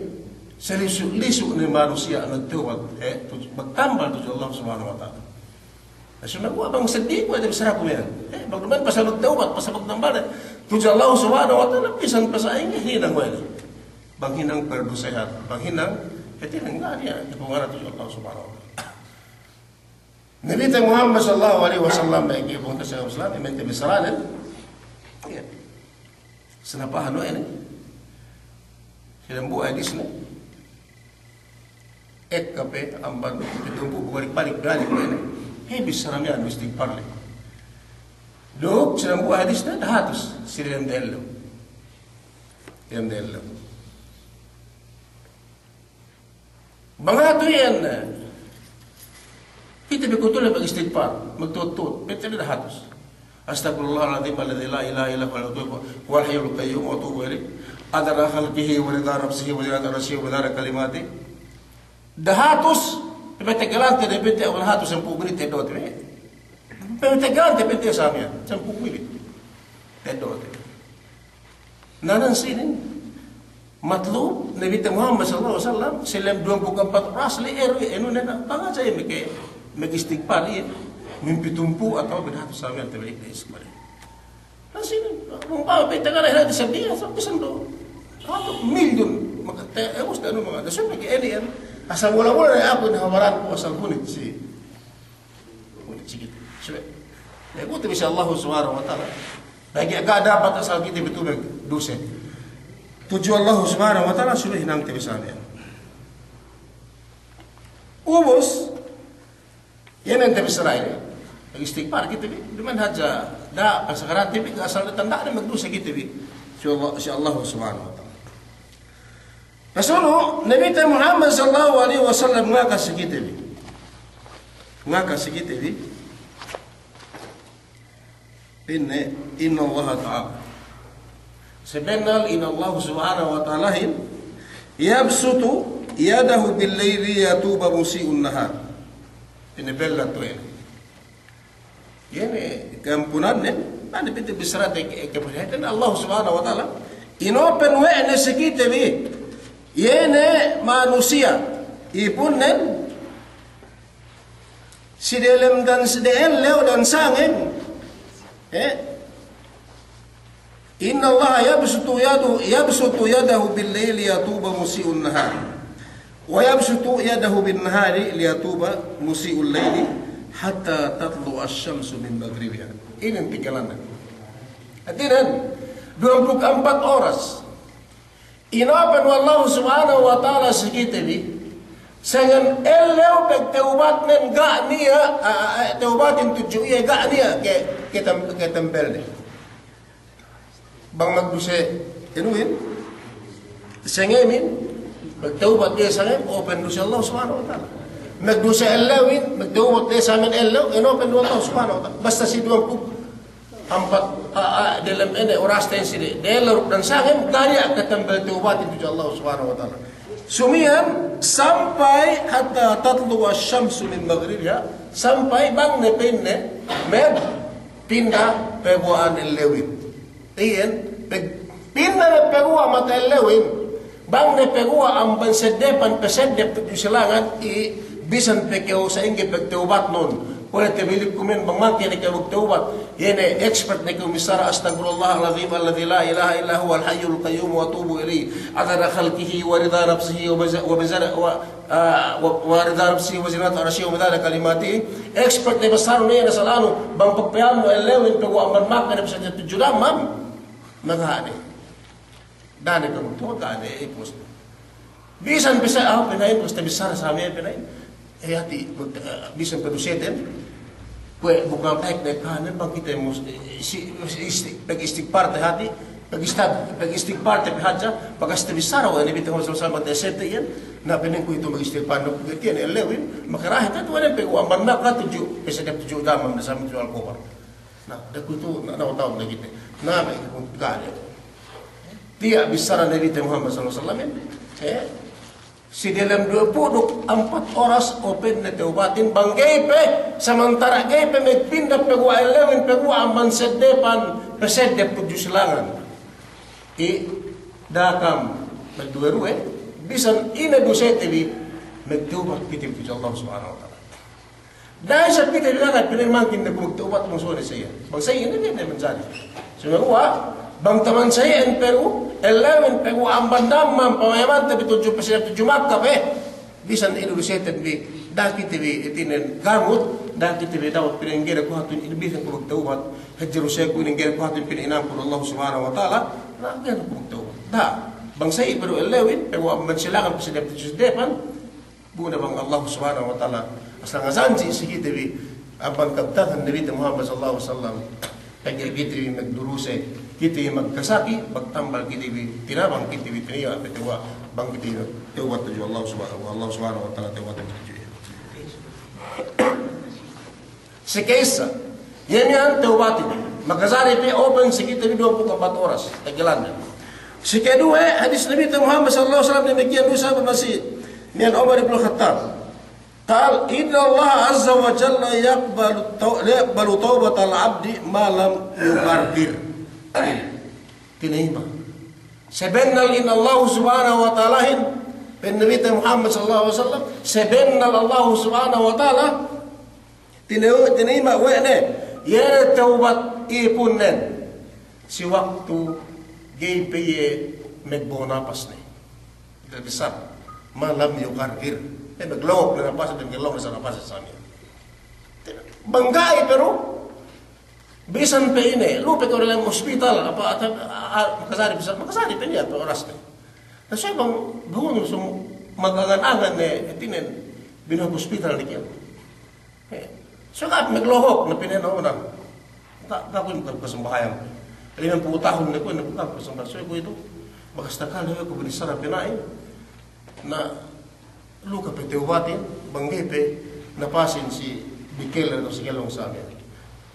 salisu'-lisu' ne manusiya' magtawbat, eh, tudju, magtambal tudju Allah Subhanahu wa Ta'ala. Na, sumaguwa' bang seddi kuwe' te bissaraku miya'an. Eh, bang duma'in pasal magtawbat, pasal magtambal, eh, tudju Allah Subhanahu wa Ta'ala, bisan pasal inin hinang we' ne. Bang hinang perdusehan, bang hinang, eh, tinang ga' niya' ipungaran tudju Allah Subhanahu wa Ta'ala. Nabi te Muhammad sallallahu alaihi wasallam, me' kepungtina'i Islam, me' te bissaranen. Iye. Sinapahan we' ne. Si dambuwa' hadisne. Ekka pe amban pitumpu' balik-balik we' ne. He, bissara miya'an istigpar le. Duk si dambuwa' hadisne dahatus si dem dello. Dem dello. Bang hatu iyan, kite bi kuwe' tu le magistigpar, magtuhut-tuhut, pa'inte bi dahatus. Astaghfirullahal azim alladzi la ilaha illa huwal hayyul qayyum wa atubu ilaih. Adada khalqihi wa rida nafsihi wa zinata arsyihi wa midada kalimatihi. Dahatus, pa'inte galante de pa'inte dahatus sampū' minit eddo'te. Pa'inte galante pa'inte sa miya'an, sampū' minit eddo'te. Na, nan sinin, matlub Nabi te Muhammad sallallahu alaihi wasallam, si lem duwempū' ampat oras le, eru, enu ne na, pangaja' iye meke, magistigpar iye, min pitumpu' atawa min dahatus sa miya'an te balik de istigpar. Nan sinin, umpama pe tagana hina te seddi, sa bisan du, satu milyun, maka te, eh, ubus te anu maka, te sumpe ke eni en, asal mula-mula ne aku ne hamaran ku asal hunit si Sikit. Subey. Iye, kite bi si Allah Subhanahu wa Ta'ala. Bagi ga' dapat asal kite bi tubeg duse. Tudju Allah Subhanahu wa Ta'ala, subey hinang te bi sa miya'an. Ubus, iye ne te bi sara'i. Istigpar kite bi. Duma'in hadja, da', pasakarat te bi, asal da' tanda'ne magduse kite bi. Si Allah, si Allah Subhanahu wa Ta'ala. Pasunu', Nabi te Muhammad sallallahu alaihi wasallam ngaka si kite bi. Ngaka si kite bi. Pa'inne, innallaha ta'ala. Sabennal in Allah subhanahu wa ta'alahin, yabsutu yadahu bil layli liyatuba musi'un nahar. Pa'inne bella tuwe. Iye ne ka'ampunannen, na ne pite bissarate ke, ke, ke, Allah Subhanahu wa Ta'ala, inopen we' ne si kite bi, iye ne manusiya', ipunnen, si delem dan si de ellew dan sangem, eh, Innallaha yabsutu yadu-, yabsutu yadahu bil layli liyatuba musi'un nahar. Wa yabsutu yadahu bin nahari liyatuba musi'ul layli hatta tatlu'ash shamsu min maghribiha. Inin tinggalanne. Hātinen, duwempū' ampat oras. Inopen we' Allah Subhanahu wa Ta'ala si kite bi, sangem ellew pagtawbatnen ga' niya', a, a, a, tawbatin tudju iye ga' niya' ke, ke tem-, ke tempelne. Bang magduse inuhin, sangemin, magtawbat iye sangem, open du si Allah Subhanahu wa Ta'ala. Magduse ellewin, magtawbat iye sangem ellew, inopen du Allah Subhanahu wa Ta'ala. Basta si duwempū' ampat, a, a, delem ine orasten si de, de ellew dan sangem, ga' niya' katambal tawbatin tudju Allah Subhanahu wa Ta'ala. Sumiyan sampay hatta tatlu'ash shamsu min maghribiha, sampay bang ne pa'inne, me' pinda paguwa'an ellewin. Iyan, pag-, pinda ne paguwa' mata ellewin, bang ne paguwa' amban seddepan paseddep tudju silangan, i bisan pe kew sa'ingge pagtawbatnun. Kuwe' ne tabilik kumen bang mangke ne kew magtawbat. Iye ne expert ne kew missara, astaghfirullahal azim alladzi la ilaha illa huwal hayyul qayyum wa atubu ilaih. Adada khalqihi wa rida nafsihi wa baza-, wa bazara-, wa Ah, wa, wa rida nafsihi wa zinata arsyihi wa midada kalimatihi. Expert ne basarun iye ne asal anu, bang pagpayamnu ellewin paguwa' amban Makka ne bisan tudju Dammam. Maga'ade. Da'a ne pagtuwa, maga'ade, eh, pus. Bisan bisa, ah, pina'in, pus, tabissara sa miya'an pina'in. Eh, hāti, eh, bisan paduseten. Kuwe' bukang pahek ne kanen bang kite mus-, si-, si-, isti-, pag-istigparte hati, pag-istag-, pag-istigparte pe hadja, bakas te bissara we' Nabi te Muhammad sallallahu alaihi wasallam bang te sete iyan, na penen kuwe'itu mag-istigpar, na kuwe' tiyan ellewin, makarahe te tuwanen pe kuwe' amban Makka tudju, pese dep tudju Damam, na sami tudju Al-Kubar. Na, de kuwe'itu, na, na, tawag ne kite. Na, me' kale. Tiya' bissara Nabi te Muhammad sallallahu alaihi wasallam, eh? Si delem duwe pū' duk ampat oras open ne tewbatin bang ga'i pe, samantara' ga'i pe magpinda paguwa' ellewin paguwa' amban seddepan, paseddep tudju silangan. I' da'a kam magduwe-ruwe, bisan ine dusete bi, magtewbat kite bi tudju Allah Subhanahu wa Ta'ala. Da'a isab kite bi ngangad pa'in mangkin ne ku magtewbat bang suwe ne sa iyan. Bang sa iyan ne, ne manjari. Sumaguwa', bang taman sa iyan pe du, ellewin pe du amban Damam pamayamante bi tudju, paseddep tudju Makka pe. Bisan ine duseten bi, da'a kite bi hātinen gamut, da'a kite bi dawat pa'in ga'i ne ku hātun ine bisan ku magtewbat. Hadje duseku ine ga'i ne ku hātun pa'in inampun Allah Subhanahu wa Ta'ala, na ga'i ne ku magtewbat. Da'a, bang sa iyan pe du ellewin, pe du amban silangan paseddep tudju seddepan, Bu ne bang Allah Subhanahu wa Ta'ala, asal ngajanji' si kite bi, amban kabtangan Nabi te Muhammad sallallahu alaihi wasallam, pegge' kite bi magduruse, kite bi magkasaki, magtambal kite bi, tinabang kite bi, tiniya' pe tewba, bang kite bi tewbat tudju Allah Subhanahu, Allah Subhanahu wa Ta'ala tewbat tudju iye. Si ke'issa, iye miya'an tewbatin. Makajari pe open si kite bi duwempū' duk ampat oras, tagilan ne. Si keduwe, hadis Nabi te Muhammad sallallahu alaihi wasallam damikkiyan du isab masi miya'an Umar ibn Khattab. Qal, "Innallaha azza wa jalla yaqbalu taw-, yaqbalu tawbatal abdi ma lam yugharghir." Tinayima'. Sabennal in Allah Subhanahu wa Ta'alahin, pa'in Nabi te Muhammad sallallahu alaihi wasallam, sabennal Allah Subhanahu wa Ta'ala, Tine-, tinayima' we' ne, iye ne tewbat ipunnen. Si waktu ga'i pe iye magbo'o napas ne. Ite bissā, ma lam yugharghir. Eh, maglowok ne napas, maglowok ne sa napas sa miya'an. Bang ga'i pe du, bisan pe ine, lu'u pe kew dalem hospital, apa, ata-, a-, a-, makajari bissā, makajari pe niya' pe oras ne. Na sa bang, bang unu sum magangan-angan ne, hātinen, binahag hospital ne kew. Eh, so ga' pe maglohok, na pa'in ne, na, ga', ga' ku iyan kasambahayang. Limempū' tahun ne ku iyan, ga' ku kasambahayang. So kuwe'itu, bakas takale we' ku binissara pina'in. Na, lu'u ka pe tewbatin, bang ga'i pe napasin si bikelen atawa si kellong sa miya'an.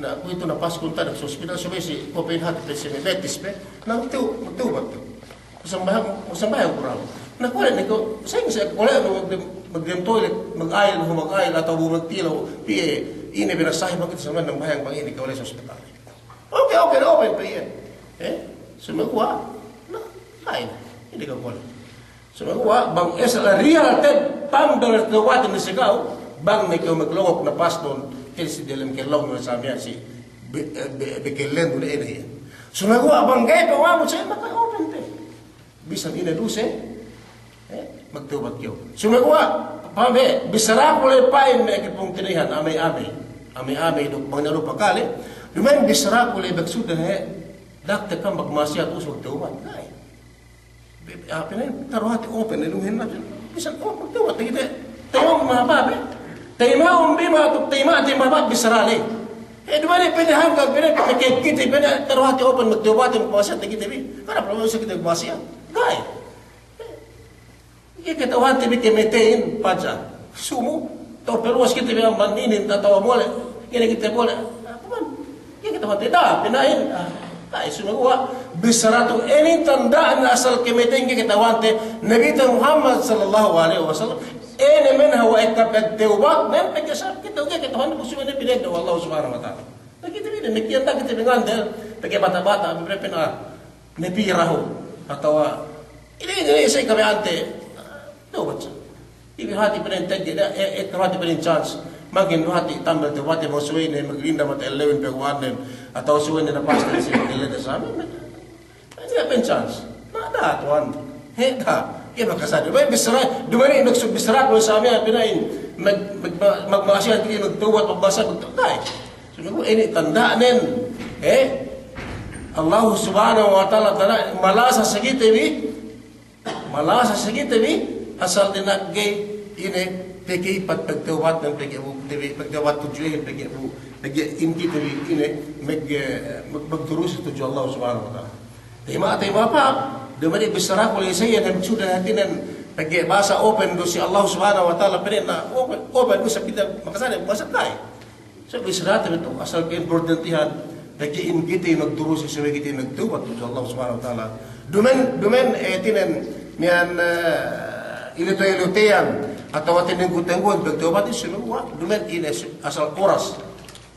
Na, kuwe'itu napaskun tadak si hospital, subey si, kuwe' pa'in hāti pe si me' betis pe, na, magtew-, magtewbat tu. Sambahayang, sambahayang ku dahu'. Na kuwe' ne ku, sa'ingge sa' kuwe' ne magdem, magdem toilet, mag-ayil, mag-ayil, atawa bu magtilew, piye, ine binasahi bang kite sambahayang, sambahayang bang ine kuwe' ne sa hospital. Oke, oke, oke, piye. Eh, sumaguwa', na, ine, ine kuwe' ne. Sumaguwa', bang asal real te, pamdal tewbatin ne si ka'u, bang ne kew maglowok napas nun, kite si delem kellong nun sa miya'an si, be-, be-, bekelendun ine iye. Sumaguwa' bang ga'i pe wamu sa iye, maka open te. Bisan ine duse, eh, magtewbat kew. Sumaguwa', pa'in be, bissaraku la'i pa'in me' kapungtina'ihan, amey-amey. Amey-amey duk bang ne lupa kale. Duma'in bissaraku la'i maksudnen, eh, dakte kam magma'asiyat ubus magtewbat. Ga'i. Be-, be-, apa ne, taru hati open, ne, duma'in na, bisan, oh, magtewbat kite. Tayima'un mahāp be. Tayima'un bi ma tu, tayima', tayima' mahāp bissara la'i. Eh, duma'in pa'in hangkan, pa'in, pa'in kite, pa'in, taru hati open, magtewbat, magma'asiyat kite bi. Kana' problema si kite magma'asiyat. Ga'i. Iye kata'uhante bi kamateyin, paja. Sumu, tawa paluwas kite bi amban inin, tatawa mole'. Ine kite mole'. Apa man? Iye kata'uhante, da, pina'in. Ah, ay, sumaguwa', bissara tu inin tanda'an asal kamateyin kata'uhante, Nabi te Muhammad sallallahu alaihi wasallam, ine men hawal ekka pagtewbat, men pegge' sa' kite, iye kata'uhante, maksudne pina'in we' Allah Subhanahu wa Ta'ala. Na kite bi, damikkiyan da kite bi ngandel, pegge' bata'-bata', pegge' pina, ne pī dahu', atawa, ine, ine, ine, sa' kami ante, tewbat sa'. Iye hati pa'in tegge' da, e, e, hati pa'in chance. Mangkin du hati tambel tewbat, bang suwe ne maglinda mata ellewin paguwa'nen, atawa suwe ne napas ne si maglinda sa' amin. Iye pa'in chance. Na, da, tuwan. He, da. Iye makasadi. Duma'in bissara, duma'in maksud bissaraku sa' amin, pina'in, mag-, mag-, mag-, magma'asiyat, magtewbat, magbasa, magtewbat. Sumaguwa' inin tanda'nen, eh? Allah Subhanahu wa Ta'ala tanda' malasa si kite bi, malasa si kite bi, asal dina'ak ga'i ine Pegge' ipat pagtawbat dan pegge' bu, pegge' pagtawbat tudju iyan, pegge' bu, pegge' in kite bi ine, mag-, mag-, magdurusi tudju Allah Subhanahu wa Ta'ala. Taima', taima' pa'ap, duma'in bissaraku la'i sa iyan, hātinen pegge' bahasa open du si Allah Subhanahu wa Ta'ala, pa'inne open, open du sa kite, makasane bahasa ka'i. So, bissarate bi tu, asal keimportantihan, pegge' in kite magdurusi subey kite magtawbat tudju Allah Subhanahu wa Ta'ala. Duma'in, duma'in, eh, hātinen, miya'an, eh, ilutu-ilutuhan, atawa tinenggu-tengguhan magtawbat, subey, duma'in ine, asal oras.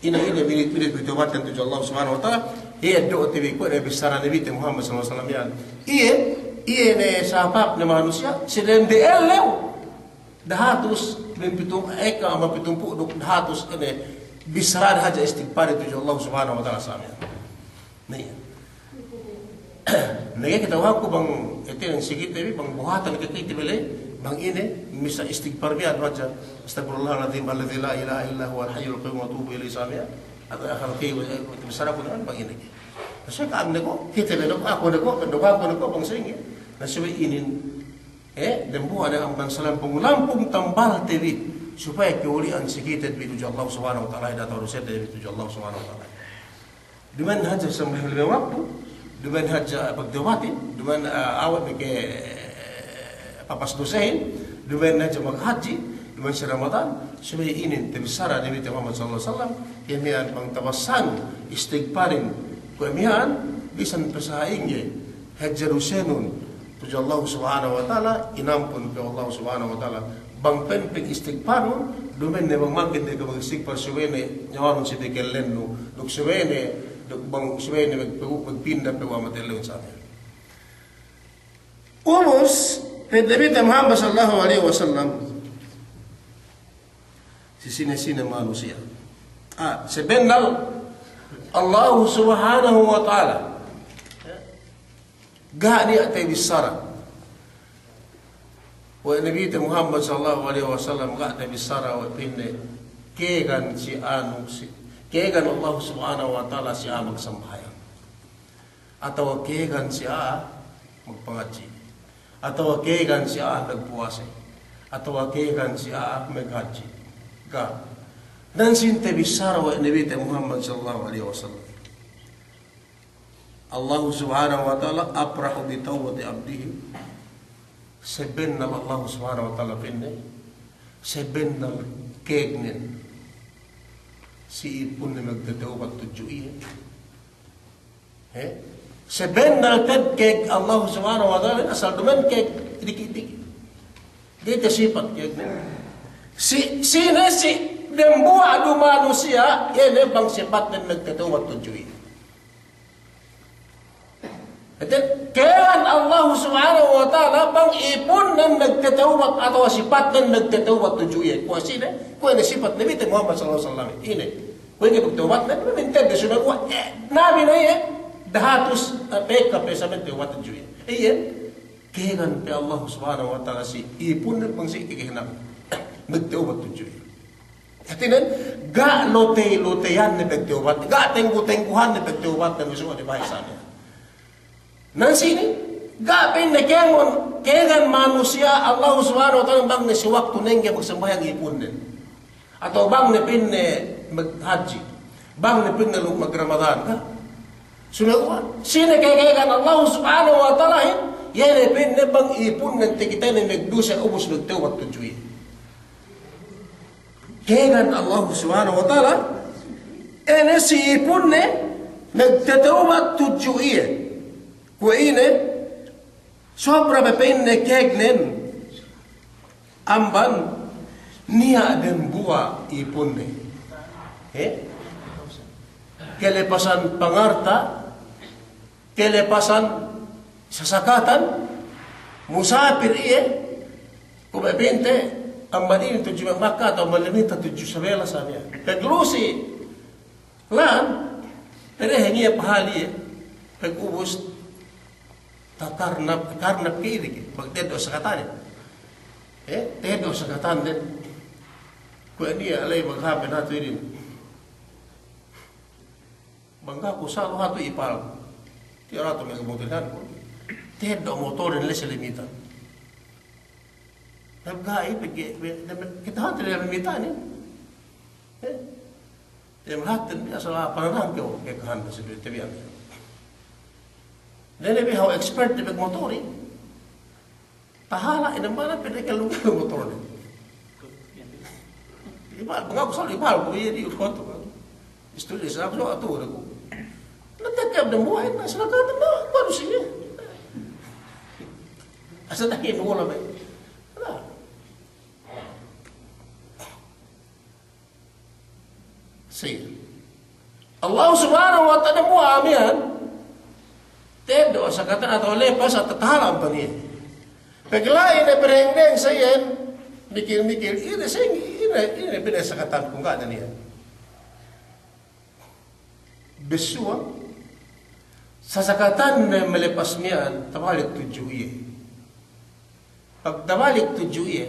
Ine, ine, minit-minit magtawbat tudju Allah Subhanahu wa Ta'ala. Iye du, tibi' kuwe' ne bissara Nabite Muhammad sallallahu alaihi wasallam iyan. Iye, iye ne sabab ne manusiya', si dem de ellew. Dahatus, me' pitu, ekka amban pitumpū' duk dahatus ine, bissara hadja istigpar tudju Allah Subhanahu wa Ta'ala sa miya'an. Niya'. Niya' kite, waku bang, hātinen si kite bi, bang buhatan kite bi le, bang ine, missā istigpar bi hadja, "Astaghfirullahal azim alladzi la ilaha illa huwal hayyul qayyum wa atubu ilaihi" sa miya'an. Atawa akhal key, wa, wa, bissaraku ne bang ine. Sa ka'am ne ko', kite bi ne ko', aku ne ko', ne ko', aku ne ko', bang sa'ingge. Na subey inin, eh, dembuwa' ne amban salampung-lampung tambalte bi, supaya kawuli'an si kite bi tudju Allah Subhanahu wa Ta'ala, diyata' dusete bi tudju Allah Subhanahu wa Ta'ala. Duma'in hadja sambahayang lime waktu, duma'in hadja pagtawbatin, duma'in, eh, awe' meke, eh, papas dusehin, duma'in hadja maghadji, duma'in si Ramadan, subey inin tabissara Nabite Muhammad sallallahu alaihi wasallam, kuwe' miya'an bang tabassan istigparin, kuwe' miya'an bisan pe sa'ingge hadja dusenun tudju Allah Subhanahu wa Ta'ala, inampun pe Allah Subhanahu wa Ta'ala. Bang pa'in pag-istigparnun, duma'in ne bang makin de ke magistigpar subey ne nyawanun si dekellennu, duk subey ne, duk bang subey ne mag-, magpinda pe wa' matellew sa miya'an. Ubus, pa'in Nabite Muhammad sallallahu alaihi wasallam, si sine-sine manusiya'. Ah, sabennal Allah Subhanahu wa Ta'ala ga' niya' tabissara we' Nabite Muhammad sallallahu alaihi wasallam, ga' tabissara we' pa'inne, kēgan si anu si, kēgan Allah Subhanahu wa Ta'ala si a'a magsambahayang, atawa kēgan si a'a magpangadji', atawa kēgan si a'a magpuwase, atawa kēgan si a'a maghadji'. Ga'. Nan sīn tabissara we' Nabite Muhammad sallallahu alaihi wasallam. Allahu Subhanahu wa Ta'ala afrahu bi tawbati abdihi. Sabennal Allahu Subhanahu wa Ta'ala pa'inne, sabennal kēgnen si ipunne magtatawbat tudju iye. He? Sabennal te'ed kēg Allahu Subhanahu wa Ta'ala, asal duma'in kēg diki'-diki'. Ga'i tasipat kēgnen. Si, sine si dembuwa' du manusiya', iye ne bang sipatnen magtatawbat tudju iye. Hātinen, kēgan Allahu Subhanahu wa Ta'ala bang ipunnen magtatawbat atawa sipatnen magtatawbat tudju iye. Kuwe' sine, kuwe' ne sipat Nabite Muhammad sallallahu alaihi wasallam. Ine, kuwe' ne magtawbatnen, minted de sumeguwa', eh, nabi ne iye, dahatus, eh, peka pe samen tawbat tudju iye. Iye, kēgan pe Allahu Subhanahu wa Ta'ala si ipunnen bang si kekehinang magtawbat tudju iye. Hātinen, ga' lotey-loteyanne pagtawbat, ga' tenggu-tengguhanne pagtawbat, na misu di bahasa niya. Nan sini, ga' pa'inne kēmon, kēgan manusiya' Allahu Subhanahu wa Ta'ala bang ne si waktu nengge magsambahayang ipunnen. Atawa bang ne pa'inne maghadji', bang ne pa'inne lu-, magramadan, ga'. Sumeguwa', sine kēgan Allahu Subhanahu wa Ta'alahin, iye ne pa'inne bang ipunnen takitene magduse ubus magtawbat tudju iye. Kēgan Allahu Subhanahu wa Ta'ala, ine si ipunne magtatawbat tudju iye. Kuwe' ine, sobra pe pa'inne kēgnen amban niya' dembuwa' ipunne. He? Kelepasan pangarta', kelepasan sasakatan, musapir iye, kuwe' pa'inte, amban inin tudju Makka atawa amban Limita tudju Sabela sa miya'an. Paglusi lān, pedehe' iye pahali iye, pagubus takarnap, karnap ke iri ke, magteddo' sakatanen. Eh, teddo' sakatanen. Kuwe' niya' la'i maghapen hatu inin. Bang ga' ku salu hatu ipal. Tiya' hatu me' motorin ku. Teddo' motorin le si Limita. Nabga'i pegge', be-, be-, kite hante ne mimita ne. Eh? Te mahaten bi asal apa narang kew, ke kahante si duwe te biyan. Dene bi hau expert de pegge' motori. Tahala' ine mana pede ke lu motori. Ibal, ngaku sali ibal, ku iye di foto. Istri sa' aku atu aku. Na tekep dem buhay, na sila kata, na, baru sini. Asa tahin wala be. Na. Siye. Allah Subhanahu wa Ta'ala mu'amin. Te'ed du sakatan atawa lepas atawa tahala' amban iye. Pegge' la'i ne berengdeng sa iyan, mikil-mikil, ine seng, ine, ine pede sakatan ku ga' ne iyan. Bessuwa', sasakatan ne melepas miya'an, tabalik tudju iye. Pag tabalik tudju iye,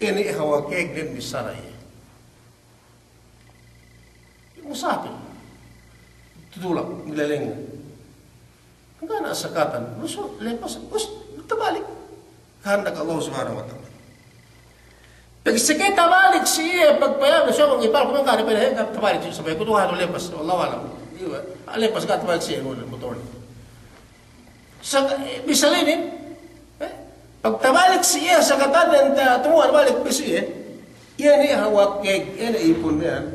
ine hawal kēgnen bissara iye. Musapir. Tutulak, nileleng. Ga' ne sakatan. Lusu, lepas, us, tabalik. Kahandak Allah Subhanahu wa Ta'ala. Pag seke tabalik si iye, pagpayam, so, ibal ku mangga' ne pede, tabalik si iye, sabab ku tu'u hatu lepas, Allahu a'lam. Iye, lepas ga' tabalik si iye, motor. Sa-, eh, misal inin, eh, pag tabalik si iye, sakatanen ta-, tumuwan balik pe si iye, iye ne hawal kēg, iye ne ipun miya'an,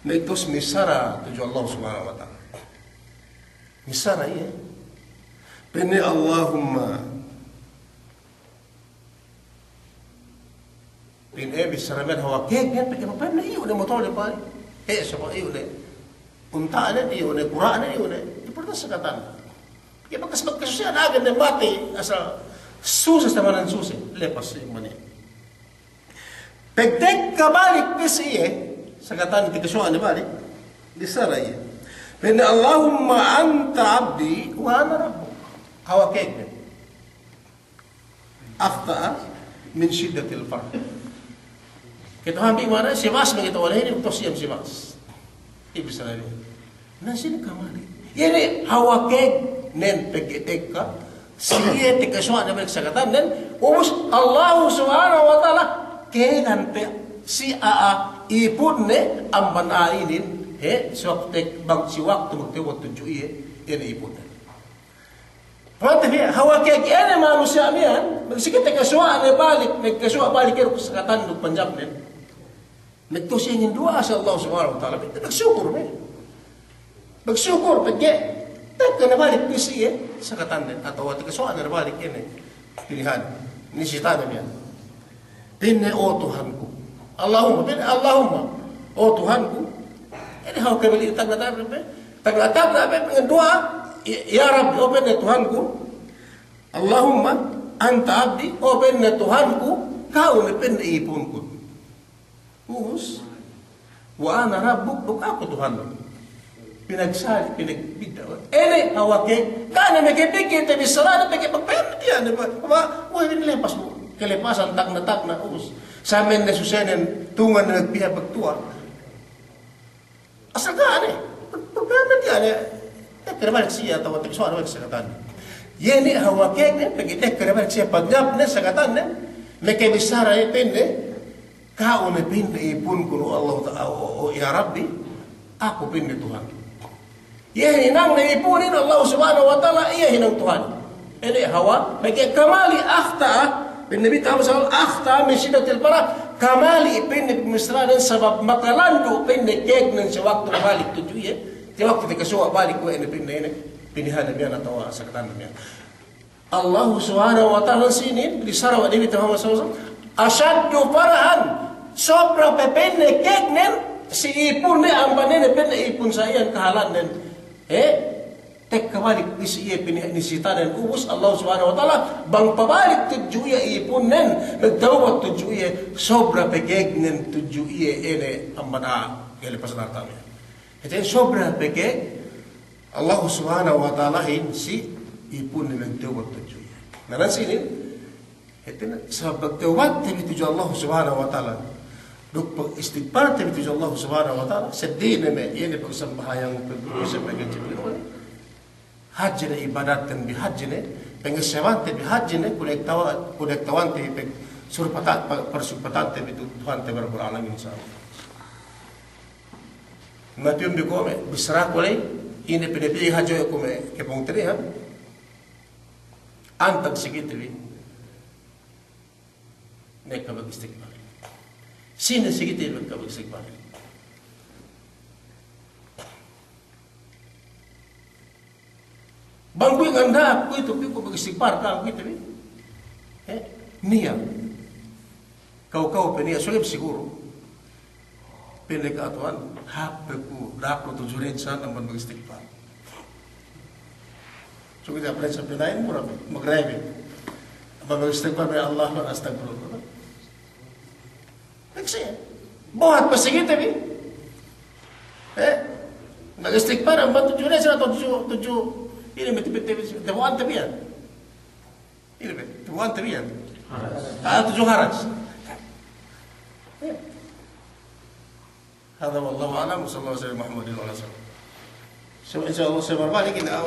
na itus missara tudju Allah Subhanahu wa Ta'ala. Missara iye. Pa'inne Allahumma Pa'in, eh, bissara miya'an hawal kēgnen, pegge' pa'inne iyu' ne motornen pa'in. Eh, saba' iyu' ne unta'nen, iyu' ne kura'nen, iyu' ne. Iye pa'in sakatan. Pegge' bakas, bakas siye agen ne matey, asal suse, tamanan suse. Lepas iye mane. Pegge' tekka balik pe si iye, sakatan tekka suwa' ne balik. Bissara iye. Pa'inne, "Allahumma anta abdi wa ana rabbuk." Hawal kēgnen. Akhta'a min shiddatil farah. Kite hambing mane, si Mas mangita wala' inin, utos iye si Mas. Iye bissara inin. Na sine kamali. Iye ne hawal kēgnen pegge' tekka. Si iye tekka suwa' ne balik sakatanen. Ubus Allahu Subhanahu wa Ta'ala kēgan pe si a'a ipunne amban a'a inin. He, si waktu tek-, bang si waktu magtewbat tudju iye, iye ne ipunne. Pa'inte bi, hawal kēg iye ne manusiya' miya'an, magsige tekka suwa' ne balik, tekka suwa' balik iye duk sakatan duk panjapnen. Magtu'u siye inin duwa'a si Allah Subhanahu wa Ta'ala, magsukur be. Magsukur pegge' tekka ne balik pe si iye sakatanen, atawa tekka suwa' ne balik iye ne pilihan, nisitanen miya'an. Pa'inne, "O Tuhanku." Allahumma, pa'inne, "Allahumma." O Tuhanku. Inin hawal kēg balik tagna'-tagna' pe. Tagna'-tagna' pe, pa'inne duwa'a, "Ya, ya Rabbi," o pa'inne Tuhanku. "Allahumma anta abdi," o pa'inne Tuhanku, ka'u ne pa'inne ipunkun. Ubus. "Wa ana rabbuk," duk aku Tuhannun. Pinagsali', pinagbidda'. Inin hawal kēg, ga' ne makapikil te bissara ne, pegge' pagpayam iyan ne, ba, ba, we' inin lepas bu. Kalepasan tagna'-tagna', ubus. Samen ne susenen, tungan ne piha pagtuwa. Asal ga' ne. Pagpayam iyan ne. Tekka ne balik siye atawa tekka suwa' ne balik sakatanen. Iye ne hawal kēgnen, pegge' tekka ne balik siye panjapnen sakatanen. Makabissara iye pa'inne. Ka'u ne pa'inne ipunkun, o Allah Ta-, o, o, o, ya Rabbi, aku pa'inne Tuhan. Iye hinang ne ipunin Allah Subhanahu wa Ta'ala, iye hinang Tuhan. Inin hawal, pegge' kamali akhta'a, pa'in Nabi Muhammad sallallahu alaihi wasallam, "Akhta'a min shiddatil farah," kamali pa'inne pamissaranen sabab makalandu' pa'inne kēgnen si waktu balik tudju iye, si waktu tekka suwa' balik we' ne pa'inne inin, pinihan ne miya'an atawa sakatan ne miya'an. Allahu Subhanahu wa Ta'ala sinin, bissara we' Nabi Muhammad sallallahu alaihi wasallam, "Ashaddu farahan," sobra pe pa'inne kēgnen, si ipunne amban ine pa'inne ipun sa iyan kahālannen. He? Tekka balik pe si iye pa'inne nisitanen ubus Allah Subhanahu wa Ta'ala, bang pabalik tudju iye ipunnen, magtawbat tudju iye, sobra pe kēgnen tudju iye ine amban a'a, kalepasan harta'nen. Hātinen sobra pe kēg Allah Subhanahu wa Ta'alahin si ipunne magtawbat tudju iye. Na, na sinin, hātinen, sabab magtawbat te bi tudju Allah Subhanahu wa Ta'ala. Duk pagistigpar te bi tudju Allah Subhanahu wa Ta'ala. Seddili ne me', iye ne pagsambahayang, pagpuwasa, paghaji, pagpuwasa. Hadje ne ibadatten bi, hadje ne pangesebante bi, hadje ne kunektawa-, kunektawante bi, pe-, surpata-, pa-, parsurpatante bi tu-, Tuhante bi Rabbul Alamin, insya Allah. Matiyum bi kuwe' me', bissaraku ley, ine pe ne bi hadje kuwe' me' kepungtina'ihan. Antag si kite bi ne ka' magistigpar. Sine si kite bi ne ka' magistigpar. Bang kuwe' nganda'ak kuwe'itu, kuwe' ku magistigpar, bang kuwe'itu bi. Eh, niya'. Kaw-kaw pe niya', suweb siguru. Pa'in ka' Tuhan, hāp pe ku, da'aknu tudju rinsan amban magistigpar. Suweb, apalagi sa' pina'in mura pe, magrebi. Amban magistigpar, ya Allah, astagfirullah. Nagsiye. Buhat pa si kite bi. Eh? Magistigpar, amban tudju rinsan, tudju, tudju. Ine, meti, meti, meti, tebu'ante bi iyan. Ine be, tebu'ante bi iyan. Ah, tudju haras. Eh. هذا والله أعلم، وصلى الله وسلم على محمد وعلى آله وصحبه. So, insya Allah, sa' marbalik inin, ah,